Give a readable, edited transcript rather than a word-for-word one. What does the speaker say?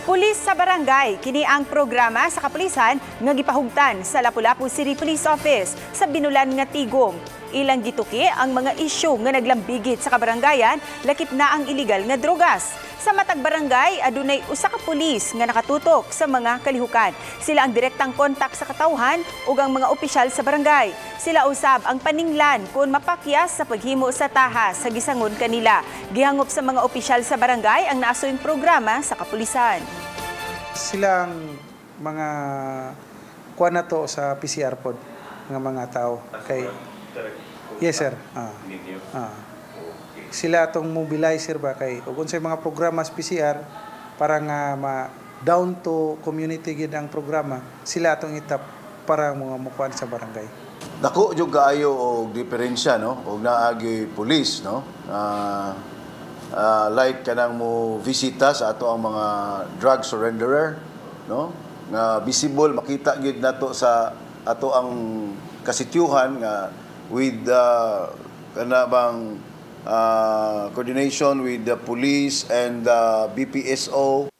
Pulis sa Barangay, kini ang programa sa kapulisan nga gipahugtan sa Lapu-Lapu City Police Office sa binulan nga tigom. Ilang gituki ang mga isyu nga naglambigit sa kabaranggayan, lakip na ang iligal nga drogas. Sa matag barangay, adunay usa ka pulis nga nakatutok sa mga kalihukan. Sila ang direktang kontak sa katawhan ug ang mga opisyal sa barangay. Sila usab ang paninglan kung mapakyas sa paghimo sa tahas sa gisangon kanila. Gihangop sa mga opisyal sa barangay ang naasuyng programa sa kapulisan. Sila ang mga kuha na to sa PCR pod nga mga tao kay. Yes, sir. Sila atong mobilizer ba kay ug unsay mga programa sa PCR para nga ma down to community gid ang programa, sila atong itap para mga mukuan sa barangay. Dako jud kaayo og diferensya, no, og naagi pulis, no, like kanang mo bisita sa ato ang mga drug surrenderer, no, nga visible, makita gyud nato sa ato ang kasityuhan nga with kana bang coordination with the police and the BPSO.